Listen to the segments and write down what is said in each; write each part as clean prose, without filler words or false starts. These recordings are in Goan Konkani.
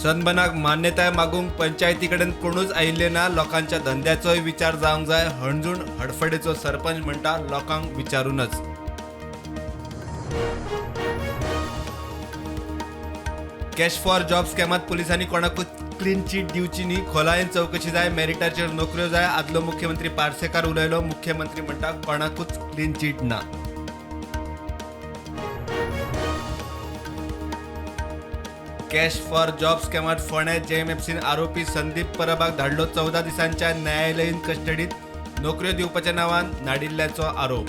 सनबर्नाक मान्यताय मागूंक पंचायती कडेन कोणूच आयिल्ले ना. लोकांच्या धंद्याचोय विचार जावंक जाय. हणजूण हडफडेचो सरपंच म्हणटा, लोकांक विचारूनच. कॅश फॉर जॉब स्कॅमात पुलिसांनी कोणाकूच क्लीन चीट दिवची न्ही, खोलायेन चवकशी जाय, मेरिटाचेर नोकऱ्यो जाय. आदलो मुख्यमंत्री पार्सेकार उलयलो. मुख्यमंत्री म्हणटा, कोणाकूच क्लीन चीट ना. कॅश फॉर जॉब स्कॅमात फोंड्या जेएमएफसीन आरोपी संदीप परबाक धाडलो 14 दिसांच्या न्यायालयीन कस्टडीत. नोकऱ्यो दिवपाच्या नांवान नाडिल्ल्याचो आरोप.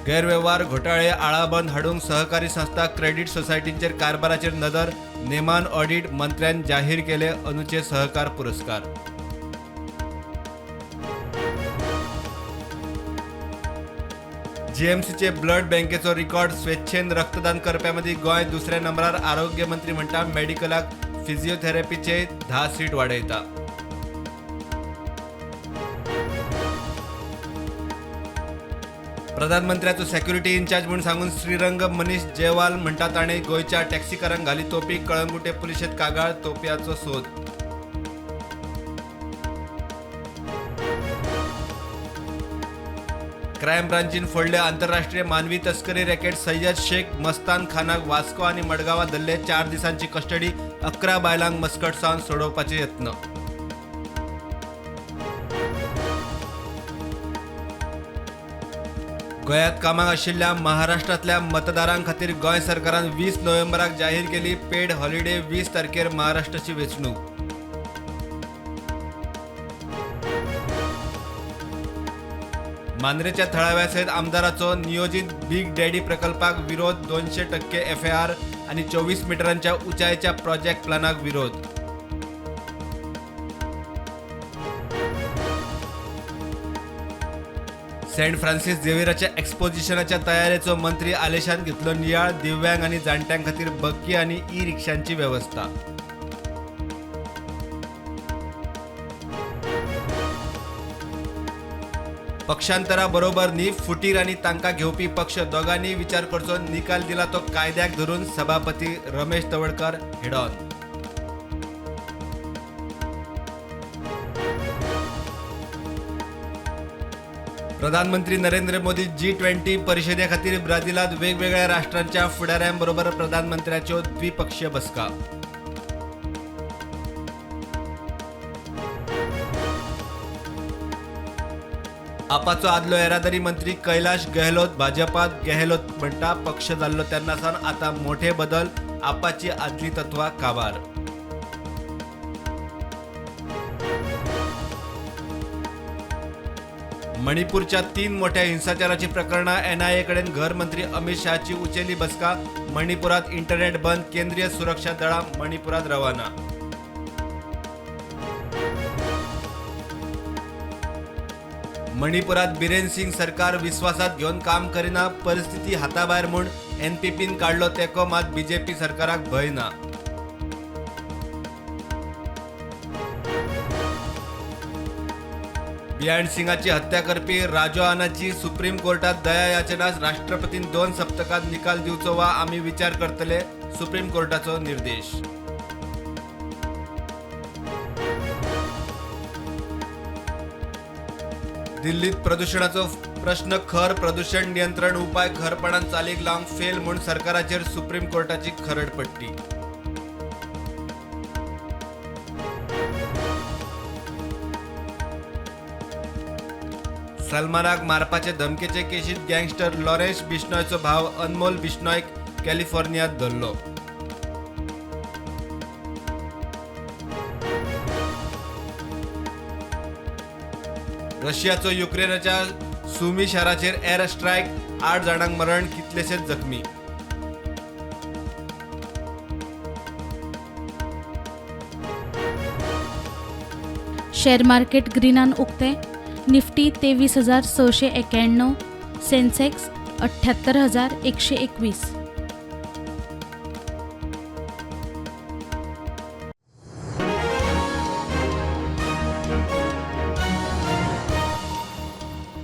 गैरवेव्हार घोटाळे आळाबंद हाडूंक सहकारी संस्था, क्रेडीट सोसायटींचेर कारभाराचेर नदर. नेमान ऑडिट. मंत्र्यान जाहीर केले अंदूचे सहकार पुरस्कार. जीएमसीचे ब्लड बँकेचो रिकॉर्ड. स्वेच्छेन रक्तदान करप्यांमदीं गोंय दुसऱ्या नंबरार. आरोग्य मंत्री म्हणटा, मेडिकलाक फिजिओथेरपीचे 10 सीट वाडयता. प्रधानमंत्र्याचो सेक्युरिटी इन्चार्ज म्हूण सांगून श्रीरंग मनीष जयवाल म्हणटा ताणें गोंयच्या टॅक्सीकारांक घाली तोपी. कळंगुटे पुलिशेंत कागाळ. तोपयाचो सोद. क्रायम ब्रांचीन फोडले आंतरराष्ट्रीय मानवी तस्करी रॅकेट. सय्यद शेख मस्तान खानाक वास्को आनी मडगांवां धरले. 4 दिसांची कस्टडी. 11 बायलांक मस्कट सावन सोडोवपाचे यत्न. गोंयांत कामाक आशिल्ल्या महाराष्ट्रांतल्या मतदारां खातीर गोंय सरकारान 20 नोव्हेंबराक जाहीर केली पेड हॉलिडे. 20 तारखेर महाराष्ट्राची वेंचणूक. मांद्रेच्या थळाव्या सयत आमदाराचो नियोजीत बिग डॅडी प्रकल्पाक विरोध. 200% एफएआर आनी 24 मिटरांच्या उंचायेच्या प्रोजेक्ट प्लानाक विरोध. सेंट फ्रान्सिस झेवियराच्या एक्सपोजिशनाच्या तयारेचो मंत्री आलेशान घेतलो नियाळ. दिव्यांग आनी जाण्ट्यां खातीर बग्गी आनी ई रिक्षांची वेवस्था. पक्षांतरा बरोबर न्ही, फुटीर आनी तांकां घेवपी पक्ष दोगांनीय विचार करचो. निकाल दिला तो कायद्याक धरून. सभापती रमेश तवडकार हेडॉन. प्रधानमंत्री नरेंद्र मोदी G20 परिषदे खातीर ब्राझिलात. वेगवेगळ्या राष्ट्रांच्या फुडाऱ्यांबरोबर प्रधानमंत्र्याच्यो द्विपक्षीय बसका. आपाचो आदलो येरादारी मंत्री कैलाश गेहलोत भाजपात. गेहलोत म्हणटा, पक्ष जाल्लो तेन्ना सावन आतां मोठे बदल. आपाची आदली तत्वां काबार. मणिपूरच्या 3 मोठ्या हिंसाचाराची प्रकरणां एनआयए कडेन. घर मंत्री अमित शहाची उचेली बसका. मणिपुरात इंटरनेट बंद. केंद्रीय सुरक्षा दळां मणिपुरात रवाना. मणिपुरात बिरेन सिंग सरकार विस्वासात घेवन काम करिना, परिस्थिती हाताभायर म्हूण एनपीपीन काडलो तेंको. मात बीजेपी सरकाराक भंय ना. बियाण सिंगाची हत्या करपी राजोआनाची सुप्रीम कोर्टात दया याचना. राष्ट्रपतीन 2 सप्तकात निकाल दिवचो वा आमी विचार करतले. सुप्रीम कोर्टाचो निर्देश. दिल्लीत प्रदूषणाचो प्रश्न खर. प्रदूषण नियंत्रण उपाय खरपणान चालीक लावंक फेल म्हूण सरकाराचेर सुप्रीम कोर्टाची खरडपट्टी. सलमानाक मारपाचे धमकेचे केशीत गँगस्टर लॉरेन्स बिश्नोयचो भाव अनमोल बिश्नोयक कॅलिफोर्नियांत धरलो. रशियाचो युक्रेनाच्या सुमी शाराचेर एअर स्ट्रायक. 8 जाणांक मरण, कितलेशेच जखमी. शेअर मार्केट ग्रीनान उक्ते. निफ्टी 23,691, सेन्सेक्स 78,121.